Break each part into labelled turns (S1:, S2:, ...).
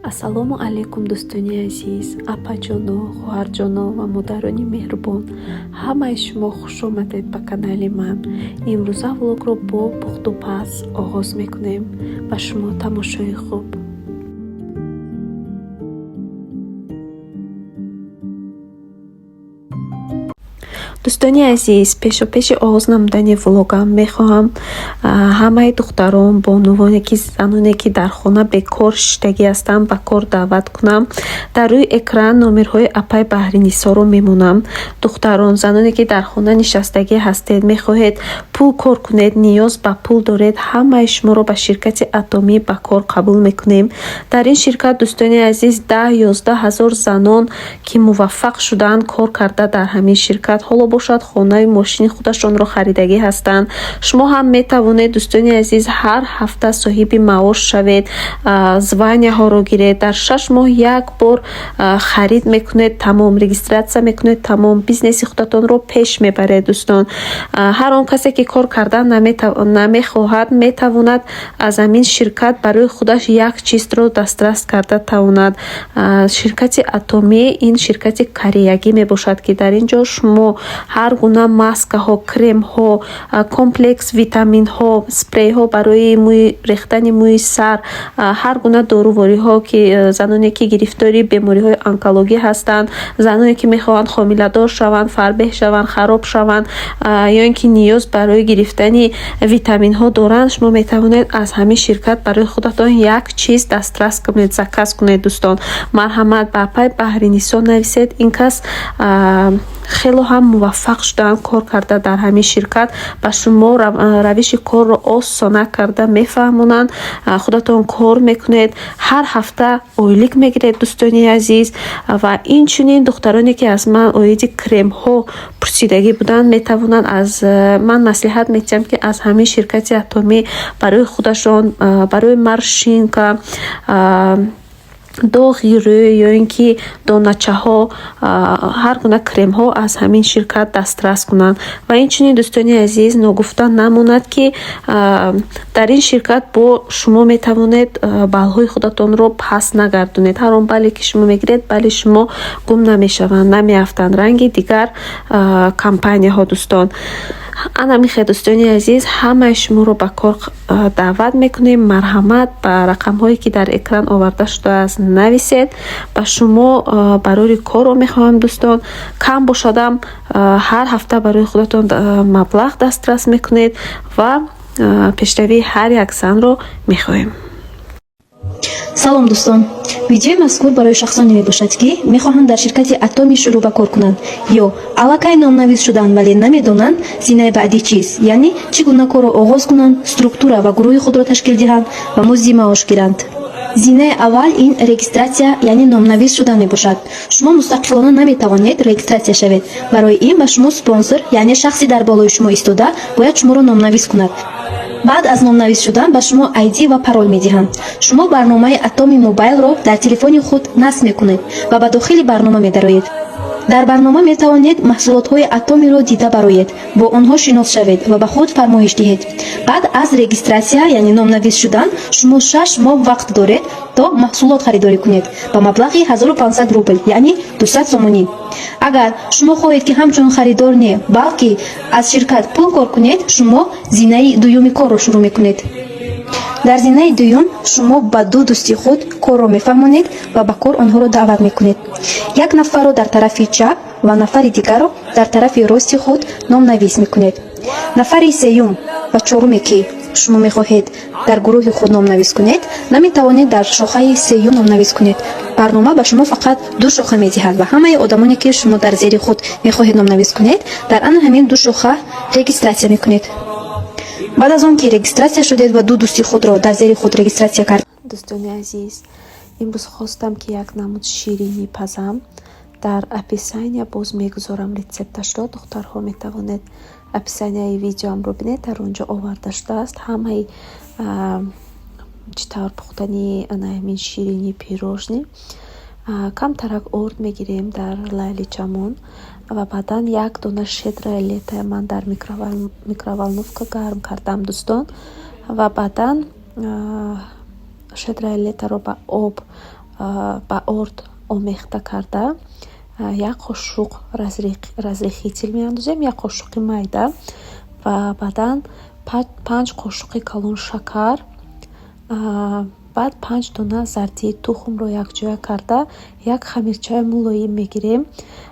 S1: Ассалому алайкум, дӯстони азиз, апаҷоно, хоҳарҷоно ва модарони меҳрубон. Ҳамаи шумо хушомадед ба канали ман. Имрӯза влогро бо пухтупаз оғоз мекунем. Ба шумо тамошои хуб. Дӯстони азиз, пешопеши оғоз намудани влогам мехоҳам ҳамаи духтарон, бонувоне ки, заноне ки дар хона бекор шиштагӣ ҳастанд, ба кор даъват кунам. Дар рӯи экран номерҳои апай Баҳринисоро мемонам. Духтарон, заноне ки дар хона нишастагӣ ҳастед, мехоҳед пул кор кунед, ниёз ба пул доред, ҳамаи шуморо ба ширкати Атомӣ ба кор қабул мекунем. Дар ин ширкат, дӯстони азиз, 10-11 ҳазор занон ки муваффақ шудаанд кор карда дар ҳамин ширкат, ҳоло бошад, хонаю мошини худашонро харидагӣ ҳастанд. Шумо ҳам метавонед, дӯстони азиз, ҳар ҳафта соҳиби маош шавед, званияҳоро гиред. Дар 6 моҳ як бор харид мекунед, тамом, регистрация мекунед, тамом, бизнеси худатонро пеш мебаред. Дӯстон, ҳар он касе ки кор кардан намехоҳад, метавонад аз ҳамин ширкат барои худаш як чизро дастрас карда тавонад. Ширкати Атомӣ ин ширкати кореягӣ мебошад, ки дар ин ҷо шумо ҳар гуна маскаҳо, кремҳо, комплекс витаминҳо, спрейҳо барои мӯи рехтани мӯи сар, ҳар гуна дорувориҳо, ки заноне ки гирифтори бемориҳои онкологӣ ҳастанд, заноне ки мехоҳанд ҳомиладор шаванд, фарбеҳ шаванд, хароб шаванд ё ин ки ниёз барои гирифтани витаминҳо доранд, шумо метавонед аз ҳамин ширкат барои худатон як чиз дастрас кунед, заказ кунед. Дӯстон, марҳамат, ба апай Баҳринисо нависед. Ин кас хело ҳам муваффақ шудаанд кор карда дар ҳамин ширкат. Ба шумо равиши корро осона карда мефаҳмонанд. Худатон кор мекунед, ҳар ҳафта ойлик мегиред, дӯстони азиз. Ва инчунин духтароне ки аз ман оиди кремҳо пурсидагӣ буданд, метавонанд, аз ман маслиҳат медиҳам, ки аз ҳамин ширкати Атомӣ барои худашон барои морщинка, доғи рӯй ё ин ки доначаҳо, ҳар гуна кремҳо аз ҳамин ширкат дастрас кунанд. Ва инчунин, дӯстони азиз, ногуфта намонад, ки дар ин ширкат бо шумо метавонед баллҳои худатонро пас нагардонед. Ҳар он балле ки шумо мегиред, балли шумо гум намешаванд, намеафтанд, ранги дигар компанияҳо. Дӯстон, ана михе, дӯстони азиз, ҳамаи шуморо ба кор даъват мекунем. Марҳамат, ба рақамҳое ки дар экран оварда шудааст, нависед. Ба шумо барори корро мехоҳам, дӯстон. Кам бошадам, ҳар ҳафта барои худатон маблағ дастрас мекунед ва пешравии ҳар як занро мехоҳем.
S2: Салом, дӯстон! Видеои мазкур барои шахсоне мебошад, ки мехоҳанд дар ширкати Атомӣ шурӯъ ба кор кунанд ё аллакай номнавис шуданд, вале намедонанд зинаи баъдӣ чист, яъне чӣ гуна корро оғоз кунанд, структура ва гурӯҳи худро ташкил диҳанд ва музди маош гиранд. Зинаи аввал ин регистрация, яъне номнавис шудан мебошад. Шумо мустақилона наметавонед регистрация шавед. Барои ин ба шумо спонсор, яъне шахси дар болои шумо истода, бояд шуморо номнавис кунад. Баъд аз номнавис шудан ба шумо ID ва парол медиҳанд. Шумо барномаи Атоми мобайлро дар телефони худ насб мекунед ва ба дохили барнома медароед. Дар барнома метавонед маҳсулотҳои Атомиро дида бароед, бо онҳо шинос шавед ва ба худ фармоиш диҳед. Баъд аз регистрация, яъне номнавис шудан, шумо 6 моҳ вақт доред, то маҳсулот харидорӣ кунед ба маблағи 1500 рубл, яъне 200 сомонӣ. Агар шумо хоҳед, ки ҳамчун харидор не, балки аз ширкат пул кор кунед, шумо зинаи дуюми корро шурӯъ мекунед. Дар зинаи дуюм шумо ба ду дӯсти худ корро мефаҳмонед ва ба кор онҳоро даъват мекунед. Як нафарро дар тарафи чап ва нафари дигарро дар тарафи рости худ номнавис мекунед. Нафари сеюм ва чоруме ки шумо мехоҳед дар гурӯҳи худ номнавис кунед, наметавонед дар шохаи сеюм номнавис кунед. Барнома ба шумо фақат ду шоха медиҳад ва ҳамаи одамоне ки шумо дар зери худ мехоҳед номнавис кунед, дар ана ҳамин ду шоха регистрация мекунед. Баъд аз он ки регистрация шудед ва ду дӯсти худро дар зери худ регистрация кард.
S1: Дӯстони азиз, имрӯз хостам, ки як намуд ширинӣ пазам. Дар описания боз мегузорам рецепташро. Духтарҳо, метавонед описанияи видеоамро бинед, дар он ҷо оварда шудааст ҳамаи чӣ тавр пухтани ана ҳамин ширинӣ, пирожный. Камтарак орд мегирем дар лайличамон ва баъдан як дона «Щедрое лето» ман дар микроволновка гарм кардам, дӯстон, ва баъдан «Щедрое лето» ро ба об ба орд омехта карда, як қошуқ разрыхлитель меандозем, як қошуқи майда, ва баъдан 5 қошуқи калон шакар, баъд 5 дона зардии тухмро якҷоя карда, як хамирчаи мулоим мегирем.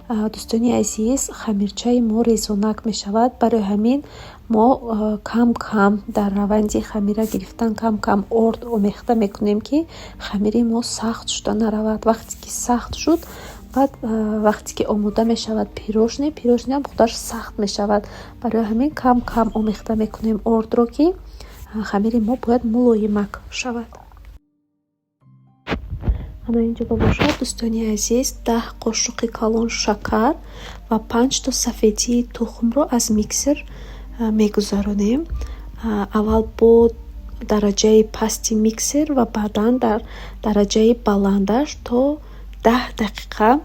S1: Дӯстони азиз, хамирчаи мо резонак мешавад, барои ҳамин мо кам кам дар раванди хамира гирифтан кам кам орд омехта мекунем, ки хамири мо сахт шуда наравад. Вақте ки сахт шуд, баъд вақте ки омода мешавад пирожное, пирожное ам худаш сахт мешавад. Барои ҳамин кам кам омехта мекунем ордро, ки хамири мо бояд мулоимак шавад. Ана инҷо бошад, дӯстони азиз, 10 қошуқи калон шакар ва 5 то сафедии тухмро аз миксер мегузаронем. Аввал бо дараҷаи пасти миксер ва баъдан дар дараҷаи баландаш то 10 дақиқа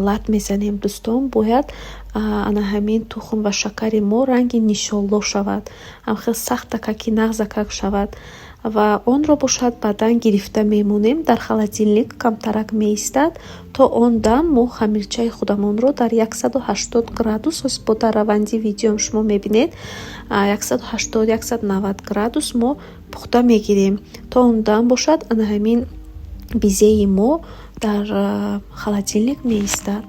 S1: лат мезанем. Дӯстон, бояд ана ҳамин тухм ва шакари мо ранги нишоло шавад, ҳамхел сахтакаки нағзакак шавад, ва онро бошад баъдан гирифта мемонем, дар холодильник камтарак меистад. То он дам мо хамирчаи худамонро дар 180 градус, бо дар раванди видеом шумо мебинед, 180, 190 градус мо пухта мегирем. То он дам бошад ана ҳамин безеи мо дар холодильник меистад.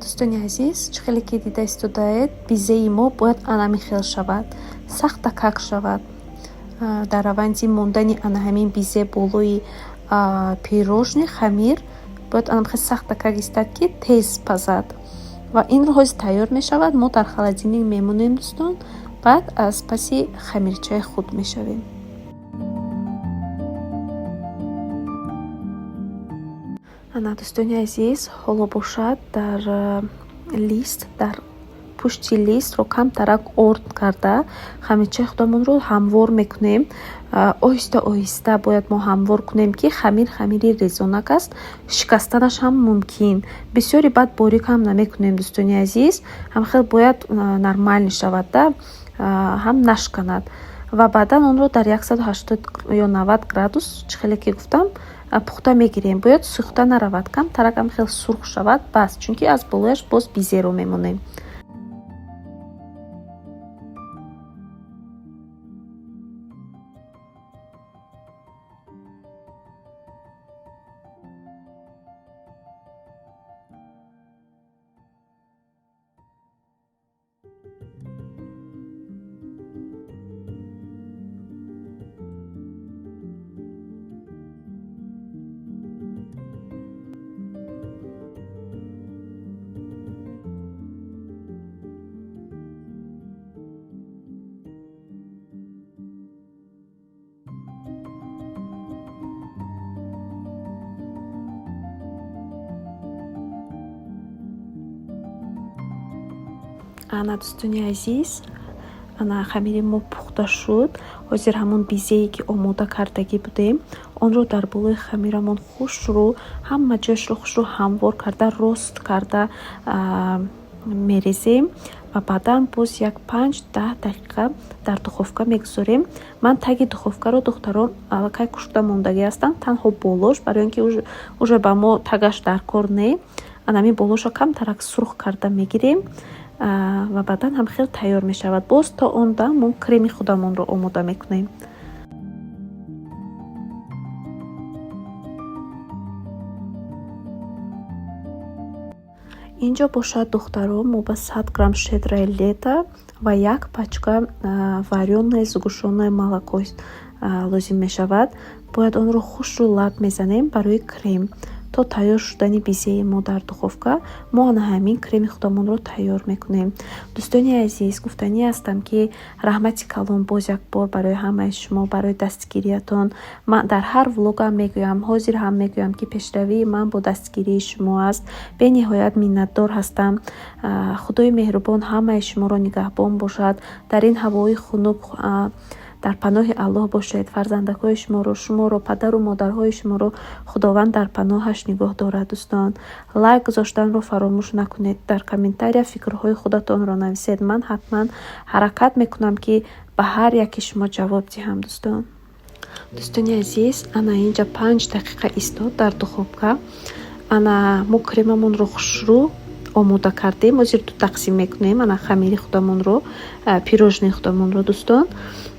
S1: Дӯстони азиз, чӣ хеле ки дида истодаед, безеи мо бояд анами хел шавад, сахтакак шавад. Дар раванди мондани ана ҳамин безе болои пирожное хамир бояд анамхел сахтакак истад, ки тез пазад, ва инро ҳозир тайёр мешавад, мо дар холодильник мемонем, дӯстон, баъд аз паси хамирчаи худ мешавем. Ана, дӯстони азиз, ҳоло бошад дар лист, дар пушти листро камтарак орд карда, хамирчаи худамонро ҳамвор мекунем. Оҳиста оҳиста бояд мо ҳамвор кунем, ки хамир хамири резонак аст, шикастанаш ҳам мумкин. Бисёри баъд борик ҳам намекунем, дӯстони азиз, ҳамхел бояд нормальный шавад да, ҳам нашканад, ва баъдан онро дар 180 ё 90 градус, чӣ хеле ки гуфтам, пухта мегирем. Бояд сӯхта наравад, камтарак ҳамхел сурх шавад, бас, чунки аз болояш боз безеро мемонем. Ана, дӯстони азиз, ана хамири мо пухта шуд. Ҳозир ҳамон безее ки омода кардагӣ будем, онро дар болои хамирамон хушрӯ, ҳама ҷояшро хушрӯ ҳамвор карда, рост карда мерезем ва баъдан боз як 5-10 дақиқа дар духовка мегузорем. Ман таги духовкаро, духтарон, аллакай кушода мондагӣ ҳастам, танҳо болош, барои он ки уже ба мо тагаш дар кор не. Ана ҳамин болошро камтарак сурх карда мегирем ва баъдан ҳам хел тайёр мешавад. Боз то он дам мо креми худамонро омода мекунем. Инҷо бошад, духтаро, мо ба 100 грамм «Щедрое лето» ва як пачка варёное сгущённое молоко лозим мешавад. Бояд онро хушрӯ лат мезанем барои крем. То тайёр шудани безеи мо дар духовка, мо ана ҳамин креми худамонро тайёр мекунем. Дӯстони азиз, гуфтанӣ ҳастам, ки раҳмати калон боз як бор барои ҳамаи шумо, барои дастгириятон. Ман дар ҳар влогам мегӯям, ҳозир ҳам мегӯям, ки пешравии ман бо дастгирии шумо аст. Бениҳоят миннатдор ҳастам. Худои меҳрубон ҳамаи шуморо нигаҳбон бошад. Дар ин ҳавои хунук дар паноҳи Аллоҳ бошед. Фарзандакҳои шуморо, шуморо, падару модарҳои шуморо Худованд дар паноҳаш нигоҳ дорад, дӯстон. Лайк гузоштанро фаромӯш накунед. Дар комментария фикрҳои худатонро нависед. Ман ҳатман ҳаракат мекунам, ки ба ҳар яки шумо ҷавоб диҳам, дӯстон. Дӯстони азиз, ана инҷа 5 дақиқа истод дар духовка. Ана мо кремамонро хушрӯ омода кардем. Ҳозир ду тақсим мекунем ана хамири худамонро, пирожни худамонро, дӯстон.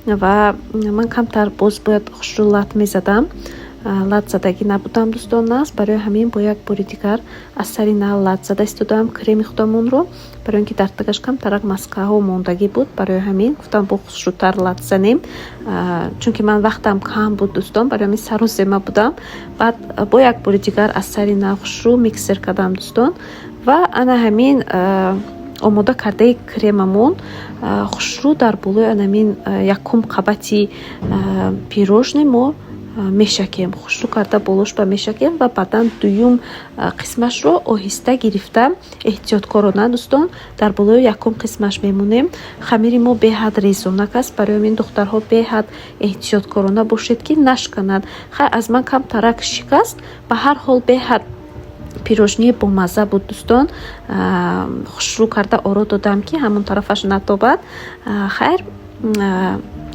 S1: Ва ман камтар боз бояд хушрӯ лат мезадам. Лат задагӣ набудам, дӯстон, нағз. Барои ҳамин бо як бори дигар аз сари нав лат зада истодам креми худамонро, барои ин ки дар тагаш камтарак маскаҳо мондагӣ буд. Барои ҳамин гуфтам, бо хушрӯтар лат занем, чунки ман вақтам кам буд, дӯстон, барои ҳамин саросема будам. Баъд бо як бори дигар аз сари нав хушрӯ миксер кардам, дӯстон. Ва ана ҳамин омода кардаи кремамон хушрӯ дар болои анамин якум қабати пирожне мо мешакем, хушрӯ карда болошба мешакем ва баъдан дуюм қисмашро оҳиста гирифта, эҳтиёткорона, дӯстон, дар болои якум қисмаш мемонем. Хамири мо беҳад резонак аст, барои ҳамин, духтарҳо, беҳад эҳтиёткорона бошед, ки нашканад. Хай, аз ман камтарак шикаст, ба ҳар ҳол беҳад пирожнии бомазза буд, дӯстон. Хушрӯ карда оро додам, ки ҳамон тарафаш натобад. Хайр,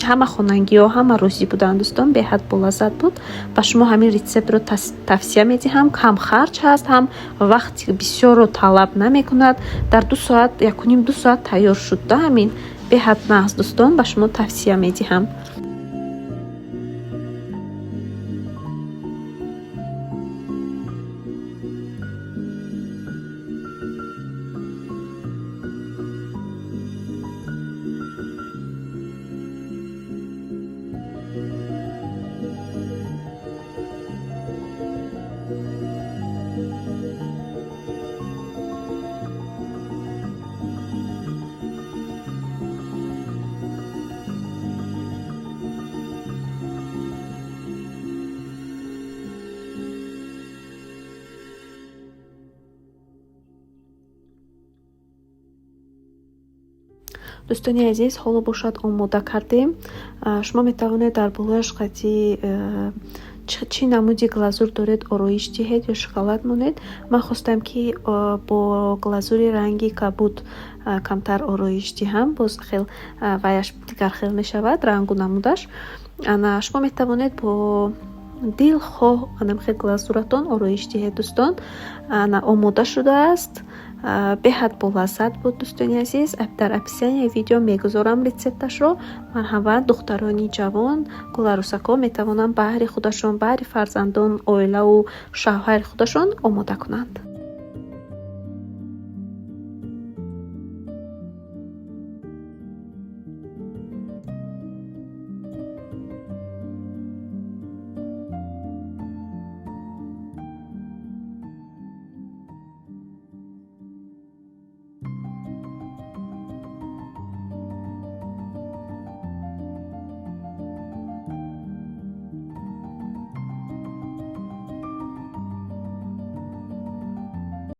S1: ҳама хонагиҳо, ҳама розӣ буданд, дӯстон, беҳад болаззат буд. Ба шумо ҳамин рецептро тавсия медиҳам. Кам харҷ ҳаст, ҳам вақти бисёрро талаб намекунад. Дар 2 соат, якуним ду соат тайёр шуд да. Ҳамин беҳад нағз, дӯстон, ба шумо тавсия медиҳам. Дӯстони азиз, ҳоло бошад, омода кардем. Шумо метавонед дар болояш қати чӣ намуди глазур доред ороиш диҳед ё шоколад монед. Ман хостам, ки бо глазури ранги кабуд камтар ороиш диҳам, боз хел ваяш дигар хел мешавад рангу намудаш. Ана шумо метавонед бо дилхоҳ анамхел глазуратон ороиш диҳед, дӯстон. Ана омода шудааст, беҳад болаззат буд, дӯстони азиз. Дар описанияи видео мегузорам рецепташро. Марҳамат, духтарони ҷавон, гуларӯсакҳо метавонанд баҳри худашон, баҳри фарзандон, оилаву шавҳари худашон омода кунанд.